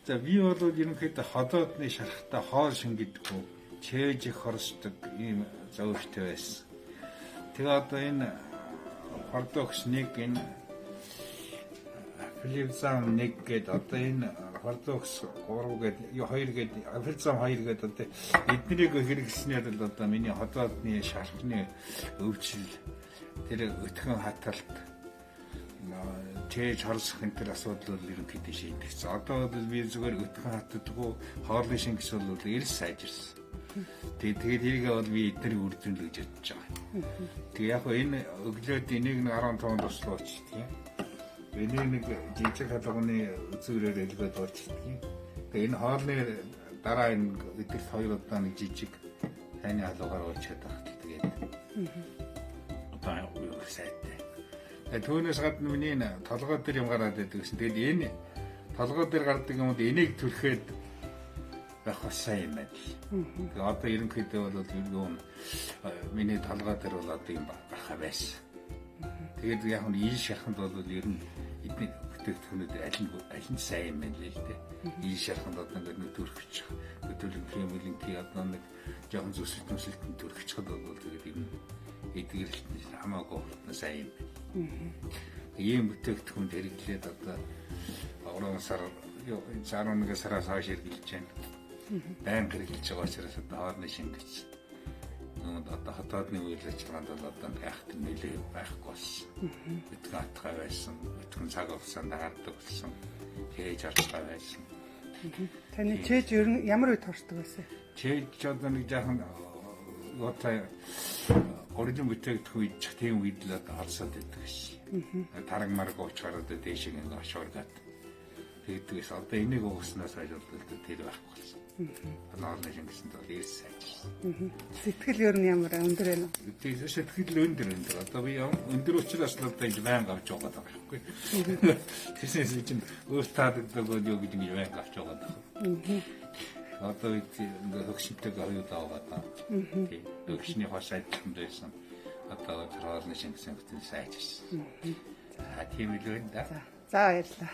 За, би бол ерөнхийдөө ходоодны шархтаа хоол шингэдэггүй, чээж их хорсдог ийм зовштой байсан. Тэгээ одоо энэ Хордогс 1, энэ Флипзам 1 гээд, одоо энэ Хордогс 3 гээд, 2 гээд, Флипзам 2 гээд, одоо эднийг хэрэглэснээр л одоо миний ходоодны шархны өвчл, тэр өтгөн хаталт, чээж хорсох энэ төр асуудал бол ерөнхийдөө шийдэгдсэн. Одоо бол би зүгээр өтгөн хатдаггүй, хоолны шингэс бол эрс сайжирсан. Тэгээд тэрийг бол би эдний үр дүн л гэж бодож байгаа. Тэгээ яг энэ өглөөд энийг нэг 15 туслаа уучдаг юм. Энийг нэг жижиг халууны үзүүрээр элбээд уучдаг юм. Тэгээ энэ хоолны дараа энэ өдөрт 2 удаа нэг жижиг тайны халуугаар уучаад байгаа. Тэгээд одоо юу сайтай. Тэгээ түүнээс гадна миний энэ толгой дээр юм гараад байдаг гэсэн. Тэгээд энэ толгой дээр гардаг юмуд энийг түрхэд байх бас сайн юм байна. Тэгээ одоо ерөнхийдөө бол юм миний толгой дээр бол одоо юм гарах байсан. Тэгээд яг нь ил шарханд бол ер нь эдний бүтээгдэхүүнүүд аль нь аль нь сайн юм байна л дээ. Ил шарханд одоо ингээд нэг төрхөж хөтөлөнхий мөлөнхий одоо нэг жоохон зүсэлт мүсэлт төрхөчхөд бол тэгээд ер нь эдгэрэлт нь хамаагүй хурдан сайн юм байна. Ийм бүтээгдэхүүнд хэрэглээд одоо 3 сар, 11 сараас хойш хэрэглэж байна. Байнга хэрэглэж байгаа учраас одоо хоолны шингэц. Үүнд одоо хотоодны үйл ажиллагаанд бол одоо яхад нөлөө байхгүй болсон. Өтгөн атгай байсан, өтгөн цаг хугацаанд гардаг болсон. Хээж арчгай байсан. Таны чээж ер нь ямар үед хорсдог байсан? Чээж одоо нэг жаахан юутай оржин бүтээгдэхүүн идчих тийм үед л одоо олсоод байдаг шээ. Тараг марг уучгаар одоо дээшээ ингээ ошуургаад тэгдэгээс одоо энийг ууснаас хойш бол тэр байхгүй болсон. Хоолны шингэсэнд бол эрс сайжирсан. Сэтгэл ер нь ямар өндөр байна уу? Тэгээд сэтгэл өндөр өндөр. Одоо би өндөр учраас л одоо ингэж байнга авч байгаа даа байхгүй. Тэрнээс чинь өөр таадагдаг юу гэж ингэж байнга авч байгаа даа. Одоо ингээ хөгшинтэйг хоёулаа байгаа даа. Тийм. Хөгшний хос адилхан байсан. Одоо тэр хоолны шингэсэн бүтэн сайжирсан. За, тийм л байна да. За, баярлалаа.